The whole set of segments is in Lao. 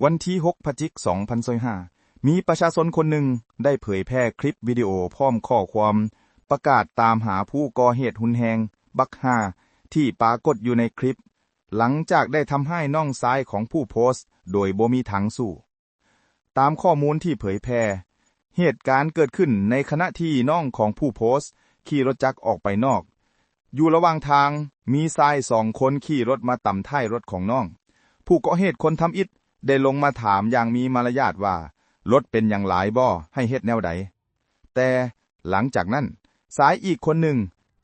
ວັນທີຫົກ ພະຈິກ ສອງພັນຊາວຫ້າ ມີປະຊາຊົນຄົນໜຶ່ງໄດ້ເຜີຍແຜ່ຄລິບວິດີໂອພ້ອມຂໍ້ຄວາມປະກາດຕາມຫາຜູ້ກໍ່ເຫດຮຸນແຮງບັກຮ່າ ທີ່ປາກົດຢູ່ໃນຄລິບ ຫຼັງຈາກໄດ້ທຳຮ້າຍນ້ອງຊາຍຂອງຜູ້ໂພສ ໂດຍບໍ່ມີທາງສູ້. ຕາມຂໍ້ມູນທີ່ເຜີຍແຜ່, ເຫດການເກີດຂຶ້ນໃນຂະນະທີ່ນ້ອງຂອງຜູ້ໂພສຂີ່ລົດຈັກອອກໄປນອກ. ຢູ່ລະຫວ່າງທາງ, ມີຊາຍສອງຄົນຂີ່ລົດມາຕຳທ້າຍລົດຂອງນ້ອງ. ຜູ້ກໍ່ເຫດຄົນທຳອິດໄດ້ລົງມາຖາມຢ່າງມີມາລະຍາດວ່າ, ລົດເປັນຫຍັງຫຼາຍບໍ່? ໃຫ້ເຮັດແນວໃດ? ແຕ່ຫຼັງຈາກນັ້ນ, ຊາຍອີກຄົນໜຶ່ງ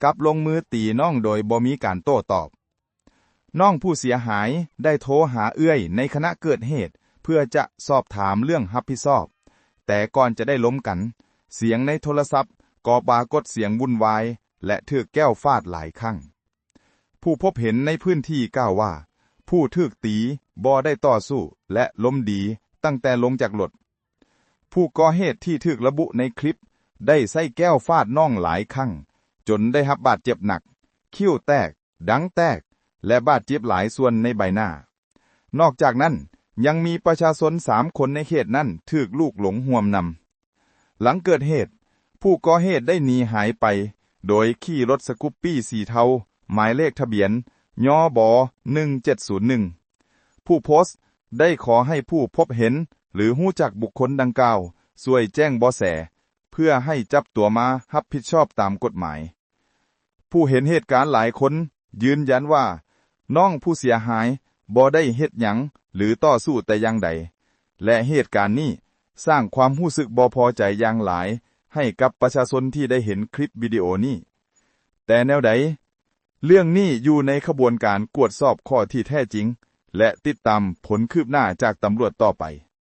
ກັບລົງມືຕີນ້ອງໂດຍບໍ່ມີການໂຕ້ຕອບ. ນ້ອງຜູ້ເສຍຫາຍໄດ້ໂທຫາເອື້ອຍໃນຂະນະເກີດເຫດ ເພື່ອຈະສອບຖາມເລື່ອງຮັບຜິດຊອບ, ແຕ່ກ່ອນຈະໄດ້ລົມກັນ, ສຽງໃນໂທລະສັບກໍປາກົດສຽງວຸ່ນວາຍ ແລະ ຖືກແກ້ວຟາດຫຼາຍຄັ້ງ. ຜູ້ພົບເຫັນໃນພື້ນທີ່ກ່າວວ່າ, ຜູ້ຖືກຕີບໍ່ໄດ້ຕໍ່ສູ້ ແລະ ລົມດີຕັ້ງແຕ່ລົງຈາກລົດ. ຜູ້ກໍ່ເຫດທີ່ຖືກລະບຸໃນຄລິບໄດ້ໃຊ້ແກ້ວຟາດນ້ອງຫຼາຍຄັ້ງ ຈົນໄດ້ຮັບບາດເຈັບໜັກ, ຄິ້ວແຕກ, ດັງແຕກ ແລະ ບາດເຈັບຫຼາຍສ່ວນໃນໃບໜ້າ. ນອກຈາກນັ້ນ, ຍັງມີປະຊາຊົນສາມຄົນໃນເຂດນັ້ນຖືກລູກຫຼົງຮ່ວມນຳ. ຫຼັງເກີດເຫດ, ຜູ້ກໍ່ເຫດໄດ້ໜີຫາຍໄປ ໂດຍຂີ່ລົດສະກຸບປີ້ສີເທົາ ໝາຍເລກທະບຽນ ຍບ ໜຶ່ງເຈັດສູນໜຶ່ງ. ຜູ້ໂພສໄດ້ຂໍໃຫ້ຜູ້ພົບເຫັນ ຫຼື ຮູ້ຈັກບຸກຄົນດັ່ງກ່າວ ຊ່ວຍແຈ້ງເບາະແສ ເພື່ອໃຫ້ຈັບຕົວມາຮັບຜິດຊອບຕາມກົດໝາຍ. ຜູ້ເຫັນເຫດການຫຼາຍຄົນຢືນຢັນວ່າ ນ້ອງຜູ້ເສຍຫາຍບໍ່ໄດ້ເຮັດຫຍັງ ຫຼື ຕໍ່ສູ້ແຕ່ຢ່າງໃດ ແລະ ເຫດການນີ້ສ້າງຄວາມຮູ້ສຶກບໍ່ພໍໃຈຢ່າງຫຼາຍໃຫ້ກັບປະຊາຊົນທີ່ໄດ້ເຫັນຄລິບວິດີໂອນີ້. ແຕ່ແນວໃດ, ເລື່ອງນີ້ຢູ່ໃນຂະບວນການກວດສອບຂໍ້ທີ່ແທ້ຈິງ ແລະ ຕິດຕາມຜົນຄືບໜ້າຈາກຕຳຫຼວດຕໍ່ໄປ.